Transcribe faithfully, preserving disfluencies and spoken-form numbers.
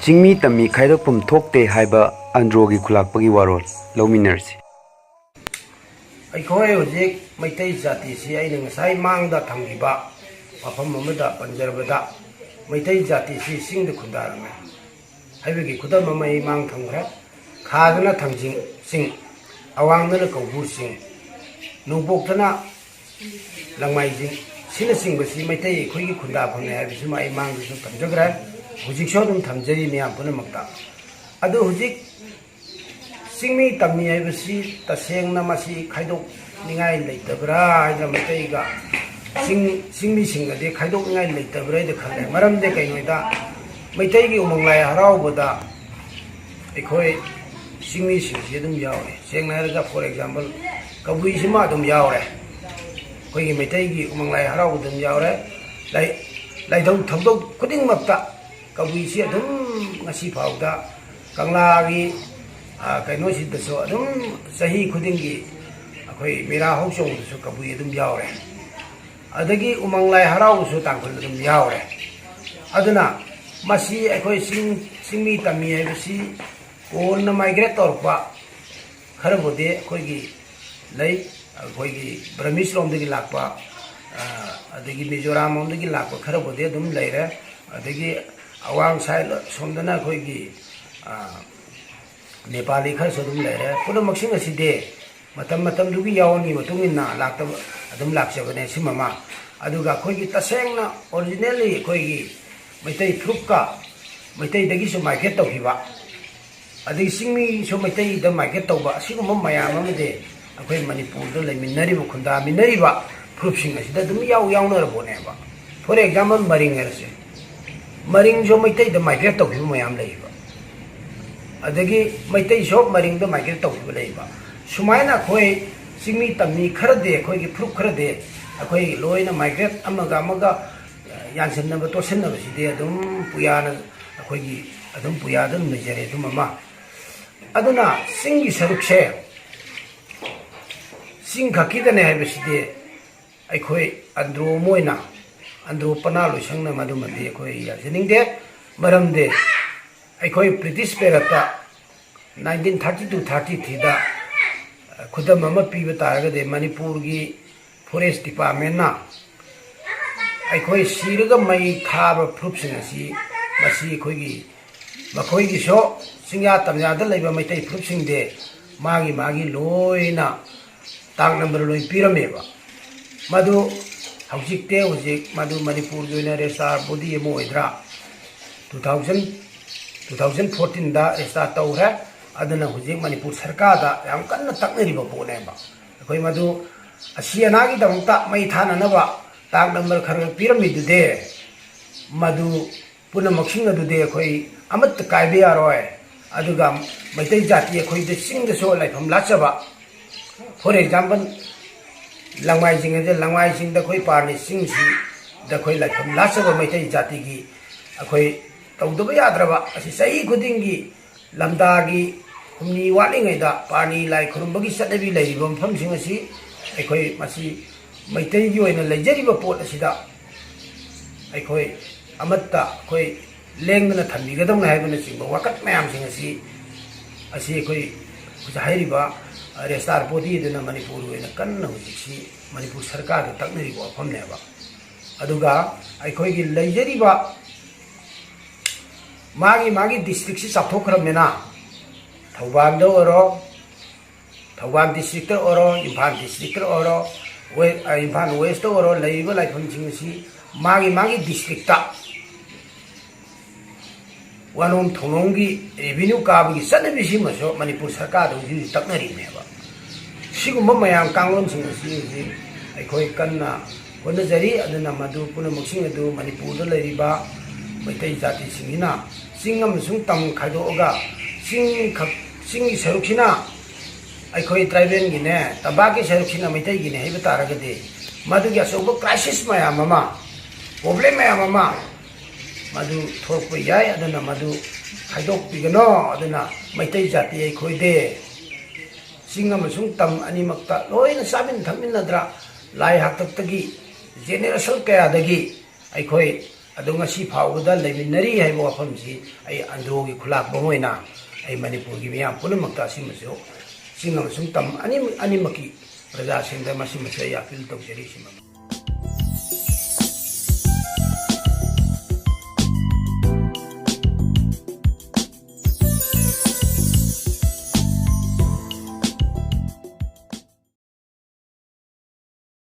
ꯆꯤꯡꯃꯤ ꯇꯝꯃꯤ ꯈꯥꯏꯗꯣꯛꯐꯝ ꯊꯣꯛꯇꯦ ꯍꯥꯏꯕ ꯑꯟꯗ꯭ꯔꯣꯒꯤ ꯈꯨꯂꯥꯛꯄꯒꯤ ꯋꯥꯔꯣꯜ ꯂꯧꯃꯤꯟꯅꯔꯁꯤ꯫ ꯑꯩꯈꯣꯏ ꯍꯧꯖꯤꯛ ꯃꯩꯇꯩ ꯖꯥꯇꯤꯁꯤ ꯑꯩꯅ ꯉꯁꯥꯏ ꯃꯥꯡꯗ ꯊꯝꯈꯤꯕ ꯋꯥꯐꯝ ꯑꯃꯗ ꯄꯟꯖꯔꯕꯗ, ꯃꯩꯇꯩ ꯖꯥꯇꯤꯁꯤ ꯆꯤꯡꯗ ꯈꯨꯟꯗꯥꯔꯝꯃꯦ ꯍꯥꯏꯕꯒꯤ ꯈꯨꯗꯝ ꯑꯃ ꯑꯩ ꯃꯥꯡ ꯊꯝꯈ꯭ꯔꯦ꯫ ꯈꯥꯗꯅ ꯊꯥꯡꯖꯤꯡ ꯆꯤꯡ, ꯑꯋꯥꯡꯗꯅ ꯀꯧꯕ꯭ꯔꯨ ꯆꯤꯡ, ꯅꯣꯡꯄꯣꯛꯇꯅ ꯂꯪꯃꯥꯏꯖꯤꯡ, ꯁꯤꯅꯆꯤꯡꯕꯁꯤ ꯃꯩꯇꯩ ꯑꯩꯈꯣꯏꯒꯤ ꯈꯨꯟꯗꯥꯐꯝꯅꯤ ꯍꯥꯏꯕꯁꯤꯃ ꯑꯩ ꯃꯥꯡꯗꯁꯨ ꯊꯝꯖꯈ꯭ꯔꯦ, ꯍꯧꯖꯤꯛꯁꯨ ꯑꯗꯨꯝ ꯊꯝꯖꯔꯤ ꯃꯌꯥꯝ ꯄꯨꯝꯅꯃꯛꯇ꯫ ꯑꯗꯨ ꯍꯧꯖꯤꯛ ꯆꯤꯡꯃꯤ ꯇꯝꯃꯤ ꯍꯥꯏꯕꯁꯤ ꯇꯁꯦꯡꯅ ꯃꯁꯤ ꯈꯥꯏꯗꯣꯛꯅꯤꯡꯉꯥꯏ ꯂꯩꯇꯕ꯭ꯔꯥ ꯍꯥꯏꯗꯅ ꯃꯩꯇꯩꯒ ꯆꯤꯡ-, ꯆꯤꯡꯃꯤꯁꯤꯡꯒꯗꯤ ꯈꯥꯏꯗꯣꯛꯅꯤꯡꯉꯥꯏ ꯂꯩꯇꯕ꯭ꯔꯥ ꯍꯥꯏꯗ ꯈꯜꯂꯦ꯫ ꯃꯔꯝꯗꯤ ꯀꯩꯅꯣꯗ, ꯃꯩꯇꯩꯒꯤ ꯎꯃꯪ ꯂꯥꯏ ꯍꯔꯥꯎꯕꯗ ꯑꯩꯈꯣꯏ ꯆꯤꯡꯃꯤꯁꯤꯡꯁꯤ ꯑꯗꯨꯝ ꯌꯥꯎꯔꯦ꯫ ꯁꯦꯡꯅ ꯍꯥꯏꯔꯒ, for example, ꯀꯕꯨꯏꯁꯤꯃ ꯑꯗꯨꯝ ꯌꯥꯎꯔꯦ꯫ ꯑꯩꯈꯣꯏꯒꯤ ꯃꯩꯇꯩꯒꯤ ꯎꯃꯪ ꯂꯥꯏ ꯍꯔꯥꯎꯕꯗ ꯑꯗꯨꯝ ꯌꯥꯎꯔꯦ꯫ ꯂꯥꯏ-, ꯂꯥꯏꯊꯧ ꯊꯧꯗꯣꯛ ꯈꯨꯗꯤꯡꯃꯛꯇ ꯀꯕꯨꯏꯁꯤ ꯑꯗꯨꯝ ꯉꯁꯤ ꯐꯥꯎꯗ ꯀꯪꯂꯥꯒꯤ, ꯑ, ꯀꯩꯅꯣꯁꯤꯗꯁꯨ ꯑꯗꯨꯝ ꯆꯍꯤ ꯈꯨꯗꯤꯡꯒꯤ ꯑꯩꯈꯣꯏ ꯃꯦꯔꯥ ꯍꯧ ꯆꯣꯡꯕꯗꯁꯨ ꯀꯕꯨꯏ ꯑꯗꯨꯝ ꯌꯥꯎꯔꯦ꯫ ꯑꯗꯒꯤ ꯎꯃꯪ ꯂꯥꯏ ꯍꯔꯥꯎꯕꯁꯨ ꯇꯥꯡꯈꯨꯜ ꯑꯗꯨꯝ ꯌꯥꯎꯔꯦ꯫ ꯑꯗꯨꯅ ꯃꯁꯤ ꯑꯩꯈꯣꯏ ꯆꯤꯡ-, ꯆꯤꯡꯃꯤ ꯇꯝꯃꯤ ꯍꯥꯏꯕꯁꯤ ꯀꯣꯟꯅ migrate ꯇꯧꯔꯛꯄ ꯈꯔꯕꯨꯗꯤ ꯑꯩꯈꯣꯏꯒꯤ ꯂꯩ, ꯑꯩꯈꯣꯏꯒꯤ Burmese ꯂꯣꯝꯗꯒꯤ ꯂꯥꯛꯄ, ꯑ, ꯑꯗꯒꯤ ꯃꯤꯖꯣꯔꯥꯝ ꯂꯣꯝꯗꯒꯤ ꯂꯥꯛꯄ ꯈꯔꯕꯨꯗꯤ ꯑꯗꯨꯝ ꯂꯩꯔꯦ꯫ ꯑꯗꯒꯤ ꯑꯋꯥꯡ side ꯁꯣꯝꯗꯅ ꯑꯩꯈꯣꯏꯒꯤ, ꯑ, ꯅꯦꯄꯥꯂꯤ ꯈꯔꯁꯨ ꯑꯗꯨꯝ ꯂꯩꯔꯦ꯫ ꯄꯨꯝꯅꯃꯛꯁꯤꯡ ꯑꯁꯤꯗꯤ ꯃꯇꯝ ꯃꯇꯝꯗꯨꯒꯤ ꯌꯥꯑꯣꯟꯒꯤ ꯃꯇꯨꯡ ꯏꯟꯅ ꯂꯥꯛꯇꯕ, ꯑꯗꯨꯝ ꯂꯥꯛꯆꯕꯅꯦ ꯁꯤꯃꯃ꯫ ꯑꯗꯨꯒ ꯑꯩꯈꯣꯏꯒꯤ ꯇꯁꯦꯡꯅ originally ꯑꯩꯈꯣꯏꯒꯤ ꯃꯩꯇꯩ ꯐꯨꯔꯨꯞꯀ ꯃꯩꯇꯩꯗꯒꯤꯁꯨ migrate ꯇꯧꯈꯤꯕ, ꯑꯗꯒꯤ ꯆꯤꯡꯃꯤꯁꯨ ꯃꯩꯇꯩꯗ migrate ꯇꯧꯕ, ꯑꯁꯤꯒꯨꯝꯕ ꯃꯌꯥꯝ ꯑꯃꯗꯤ ꯑꯩꯈꯣꯏ ꯃꯅꯤꯄꯨꯔꯗ ꯂꯩꯃꯤꯟꯅꯔꯤꯕ, ꯈꯨꯟꯗꯥꯃꯤꯟꯅꯔꯤꯕ ꯐꯨꯔꯨꯞꯁꯤꯡ ꯑꯁꯤꯗ ꯑꯗꯨꯝ ꯌꯥꯎ ꯌꯥꯎꯅꯔꯕꯣꯠꯅꯦꯕ꯫ For example, ꯃꯔꯤꯡ ꯍꯥꯏꯔꯁꯦ, ꯃꯔꯤꯡꯁꯨ ꯃꯩꯇꯩꯗ migrate ꯇꯧꯈꯤꯕ ꯃꯌꯥꯝ ꯂꯩꯌꯦꯕ꯫ ꯑꯗꯒꯤ ꯃꯩꯇꯩꯁꯨ ꯃꯔꯤꯡꯗ migrate ꯇꯧꯈꯤꯕ ꯂꯩꯕ꯫ ꯁꯨꯃꯥꯏꯅ ꯑꯩꯈꯣꯏ ꯆꯤꯡꯃꯤ ꯇꯝꯃꯤ ꯈꯔꯗꯤ, ꯑꯩꯈꯣꯏꯒꯤ ꯐꯨꯔꯨꯞ ꯈꯔꯗꯤ ꯑꯩꯈꯣꯏ ꯂꯣꯏꯅ migrate ꯑꯃꯒ ꯑꯃꯒ ꯌꯥꯟꯁꯤꯟꯅꯕ ꯇꯣꯠꯁꯤꯟꯅꯕꯁꯤꯗꯤ ꯑꯗꯨꯝ ꯄꯨꯌꯥꯅ, ꯑꯩꯈꯣꯏꯒꯤ ꯑꯗꯨꯝ ꯄꯨꯌꯥꯗ ꯑꯗꯨꯝ ꯂꯩꯖꯔꯦ ꯑꯗꯨꯝ ꯑꯃ꯫ ꯑꯗꯨꯅ ꯆꯤꯡꯒꯤ ꯁꯔꯨꯛꯁꯦ ꯆꯤꯡ ꯈꯛꯀꯤꯗꯅꯦ ꯍꯥꯏꯕꯁꯤꯗꯤ ꯑꯩꯈꯣꯏ ꯑꯟꯗ꯭ꯔꯣ ꯑꯃ ꯑꯣꯏꯅ, ꯑꯟꯗ꯭ꯔꯣ ꯄꯅꯥ ꯂꯣꯏꯁꯪꯅ ꯃꯗꯨꯃꯗꯤ ꯑꯩꯈꯣꯏ ꯌꯥꯖꯅꯤꯡꯗꯦ꯫ ꯃꯔꯝꯗꯤ ꯑꯩꯈꯣꯏ ꯕ꯭ꯔꯤꯇꯤꯁ ꯄꯦꯔꯠꯇ ꯅꯥꯏꯟꯇꯤꯟ ꯊꯥꯔꯇꯤ ꯇꯨ ꯊꯥꯔꯇꯤ ꯊ꯭ꯔꯤꯗ ꯈꯨꯗꯝ ꯑꯃ ꯄꯤꯕ ꯇꯥꯔꯒꯗꯤ, ꯃꯅꯤꯄꯨꯔꯒꯤ ꯐꯣꯔꯦꯁ ꯗꯤꯄꯥꯔꯠꯃꯦꯟꯅ ꯑꯩꯈꯣꯏ ꯁꯤꯔꯒ ꯃꯩ ꯊꯥꯕ ꯐꯨꯔꯨꯞꯁꯤꯡ ꯑꯁꯤ, ꯃꯁꯤ ꯑꯩꯈꯣꯏꯒꯤ, ꯃꯈꯣꯏꯒꯤꯁꯨ, ꯆꯤꯡꯌꯥ ꯇꯝꯌꯥꯗ ꯂꯩꯕ ꯃꯩꯇꯩ ꯐꯨꯔꯨꯞꯁꯤꯡꯗꯤ ꯃꯥꯒꯤ ꯃꯥꯒꯤ ꯂꯣꯏꯅ ꯇꯥꯛ ꯅꯝꯕꯔ ꯂꯣꯏ ꯄꯤꯔꯝꯃꯦꯕ꯫ ꯃꯗꯨ ꯍꯧꯖꯤꯛꯇꯤ, ꯍꯧꯖꯤꯛ ꯃꯗꯨ ꯃꯅꯤꯄꯨꯔꯒꯤ ꯑꯣꯏꯅ ꯔꯦꯖꯤꯁꯇꯥꯔ ꯕꯣꯗꯤ ꯑꯃ ꯑꯣꯏꯗ꯭ꯔꯥ, ꯇꯨ ꯊꯥꯎꯖꯟ, ꯇꯨ ꯊꯥꯎꯖꯟ ꯐꯣꯔꯇꯤꯟꯗ ꯔꯦꯖꯤꯁꯇꯥꯔ ꯇꯧꯈ꯭ꯔꯦ꯫ ꯑꯗꯨꯅ ꯍꯧꯖꯤꯛ ꯃꯅꯤꯄꯨꯔ ꯁꯔꯀꯥꯔꯗ ꯌꯥꯝ ꯀꯟꯅ ꯇꯛꯅꯔꯤꯕ ꯄꯣꯠꯅꯦꯕ꯫ ꯑꯩꯈꯣꯏ ꯃꯗꯨ ꯑꯁꯤ ꯑꯅꯥꯒꯤꯗꯃꯛꯇ ꯃꯩ ꯊꯥꯅꯅꯕ ꯇꯥꯛ ꯅꯝꯕꯔ ꯈꯔ ꯈꯔ ꯄꯤꯔꯝꯃꯤꯗꯨꯗꯤ, ꯃꯗꯨ ꯄꯨꯝꯅꯃꯛꯁꯤꯡ ꯑꯗꯨꯗꯤ ꯑꯩꯈꯣꯏ ꯑꯃꯠꯇ ꯀꯥꯏꯕ ꯌꯥꯔꯣꯏ꯫ ꯑꯗꯨꯒ ꯃꯩꯇꯩ ꯖꯥꯇꯤ ꯑꯩꯈꯣꯏꯗ ꯆꯤꯡꯗꯁꯨ ꯂꯥꯏꯐꯝ ꯂꯥꯠꯆꯕ, for example, ꯂꯪꯃꯥꯏ ꯆꯤꯡ ꯍꯥꯏꯁꯦ, ꯂꯪꯃꯥꯏ ꯆꯤꯡꯗ ꯑꯩꯈꯣꯏ ꯄꯥꯔꯅꯤ ꯆꯤꯡꯁꯤꯗ ꯑꯩꯈꯣꯏ ꯂꯥꯏꯐꯝ ꯂꯥꯠꯆꯕ ꯃꯩꯇꯩ ꯖꯥꯇꯤꯒꯤ ꯑꯩꯈꯣꯏ ꯇꯧꯗꯕ ꯌꯥꯗ꯭ꯔꯕ, ꯑꯁꯤ ꯆꯍꯤ ꯈꯨꯗꯤꯡꯒꯤ ꯂꯝꯗꯥꯒꯤ ꯍꯨꯝꯅꯤ ꯋꯥꯠꯂꯤꯉꯩꯗ ꯄꯥꯔꯅꯤ ꯂꯥꯏ ꯈꯨꯔꯨꯝꯕꯒꯤ ꯆꯠꯅꯕꯤ ꯂꯩꯔꯤꯕ ꯃꯐꯝꯁꯤꯡ ꯑꯁꯤ ꯑꯩꯈꯣꯏ ꯃꯁꯤ ꯃꯩꯇꯩꯒꯤ ꯑꯣꯏꯅ ꯂꯩꯖꯔꯤꯕ ꯄꯣꯠ ꯑꯁꯤꯗ ꯑꯩꯈꯣꯏ ꯑꯃꯠꯇ ꯑꯩꯈꯣꯏ ꯂꯦꯡꯗꯅ ꯊꯝꯕꯤꯒꯗꯕꯅꯤ ꯍꯥꯏꯕꯅꯆꯤꯡꯕ ꯋꯥꯀꯠ ꯃꯌꯥꯝꯁꯤꯡ ꯑꯁꯤ, ꯑꯁꯤ ꯑꯩꯈꯣꯏ ꯍꯧꯖꯤꯛ ꯍꯥꯏꯔꯤꯕ ꯔꯦꯖꯤꯁꯇꯥꯔ ꯕꯣꯗꯤ ꯑꯗꯨꯅ ꯃꯅꯤꯄꯨꯔꯒꯤ ꯑꯣꯏꯅ ꯀꯟꯅ ꯍꯧꯖꯤꯛꯁꯤ ꯃꯅꯤꯄꯨꯔ ꯁꯔꯀꯥꯔꯗ ꯇꯛꯅꯔꯤꯕ ꯋꯥꯐꯝꯅꯦꯕ꯫ ꯑꯗꯨꯒ ꯑꯩꯈꯣꯏꯒꯤ ꯂꯩꯖꯔꯤꯕ ꯃꯥꯒꯤ ꯃꯥꯒꯤ ꯗꯤꯁꯇ꯭ꯔꯤꯛꯁꯤ ꯆꯥꯎꯊꯣꯛꯈ꯭ꯔꯕꯅꯤꯅ, ꯊꯧꯕꯥꯜꯗ ꯑꯣꯏꯔꯣ, ꯊꯧꯕꯥꯜ ꯗꯤꯁꯇ꯭ꯔꯤꯛꯇ ꯑꯣꯏꯔꯣ, ꯏꯝꯐꯥꯜ ꯗꯤꯁꯇ꯭ꯔꯤꯛꯇ ꯑꯣꯏꯔꯣ, ꯋꯦ-, ꯑ, ꯏꯝꯐꯥꯜ ꯋꯦꯁꯇ ꯑꯣꯏꯔꯣ, ꯂꯩꯔꯤꯕ ꯂꯥꯏꯐꯝꯁꯤꯡ ꯑꯁꯤ ꯃꯥꯒꯤ ꯃꯥꯒꯤ ꯗꯤꯁꯇ꯭ꯔꯤꯛꯇ ꯋꯥꯅꯣꯝ ꯊꯧꯅꯣꯝꯒꯤ ꯔꯦꯚꯤꯅ꯭ꯌꯨ ꯀꯥꯕꯒꯤ ꯆꯠꯅꯕꯤꯁꯤꯃꯁꯨ ꯃꯅꯤꯄꯨꯔ ꯁꯔꯀꯥꯔꯗ ꯍꯧꯖꯤꯛ ꯍꯧꯖꯤꯛ ꯇꯛꯅꯔꯤꯕꯅꯦꯕ꯫ ꯁꯤꯒꯨꯝꯕ ꯃꯌꯥꯝ ꯀꯥꯡꯂꯣꯟꯁꯤꯡ ꯑꯁꯤ ꯍꯧꯖꯤꯛ ꯑꯩꯈꯣꯏ ꯀꯟꯅ ꯍꯣꯠꯅꯖꯔꯤ꯫ ꯑꯗꯨꯅ ꯃꯗꯨ ꯄꯨꯝꯅꯃꯛꯁꯤꯡ ꯑꯗꯨ ꯃꯅꯤꯄꯨꯔꯗ ꯂꯩꯔꯤꯕ ꯃꯩꯇꯩ ꯖꯥꯇꯤꯁꯤꯡꯁꯤꯅ ꯆꯤꯡ ꯑꯃꯁꯨꯡ ꯇꯝ ꯈꯥꯏꯗꯣꯛꯑꯒ ꯆꯤꯡ ꯈꯛ, ꯆꯤꯡꯒꯤ ꯁꯔꯨꯛꯁꯤꯅ ꯑꯩꯈꯣꯏ ꯇ꯭ꯔꯥꯏꯕꯦꯜꯒꯤꯅꯦ, ꯇꯝꯄꯥꯛꯀꯤ ꯁꯔꯨꯛꯁꯤꯅ ꯃꯩꯇꯩꯒꯤꯅꯦ ꯍꯥꯏꯕ ꯇꯥꯔꯒꯗꯤ, ꯃꯗꯨꯒꯤ ꯑꯆꯧꯕ ꯀ꯭ꯔꯥꯏꯁꯤꯁ ꯃꯌꯥꯝ ꯑꯃ, ꯄ꯭ꯔꯣꯕ꯭ꯂꯦꯝ ꯃꯌꯥꯝ ꯑꯃ ꯃꯗꯨ ꯊꯣꯛꯂꯛꯄ ꯌꯥꯏ꯫ ꯑꯗꯨꯅ ꯃꯗꯨ ꯈꯥꯏꯗꯣꯛꯄꯤꯒꯅꯣ꯫ ꯑꯗꯨꯅ ꯃꯩꯇꯩ ꯖꯥꯇꯤ ꯑꯩꯈꯣꯏꯗꯤ ꯆꯤꯡ ꯑꯃꯁꯨꯡ ꯇꯝ ꯑꯅꯤꯃꯛꯇ ꯂꯣꯏꯅ ꯆꯥꯃꯤꯟ ꯊꯛꯃꯤꯟꯅꯗ꯭ꯔ, ꯂꯥꯏ ꯍꯥꯛꯇꯛꯇꯒꯤ ꯖꯦꯅꯦꯔꯦꯁꯟ ꯀꯌꯥꯗꯒꯤ ꯑꯩꯈꯣꯏ ꯑꯗꯣ ꯉꯁꯤ ꯐꯥꯎꯕꯗ ꯂꯩꯃꯤꯟꯅꯔꯤ ꯍꯥꯏꯕ ꯋꯥꯐꯝꯁꯤ ꯑꯩ ꯑꯟꯗ꯭ꯔꯣꯒꯤ ꯈꯨꯂꯥꯛꯄ ꯑꯃ ꯑꯣꯏꯅ ꯑꯩ ꯃꯅꯤꯄꯨꯔꯒꯤ ꯃꯤꯌꯥꯝ ꯄꯨꯝꯅꯃꯛꯇ ꯑꯁꯤꯃꯁꯨ ꯆꯤꯡ ꯑꯃꯁꯨꯡ ꯇꯝ ꯑꯅꯤ-, ꯑꯅꯤꯃꯛꯀꯤ ꯄ꯭ꯔꯖꯥꯁꯤꯡꯗ ꯃꯁꯤꯃꯁꯨ ꯑꯩ ꯑꯥꯄꯤꯜ ꯇꯧꯖꯔꯤ꯫ ꯁꯤꯃ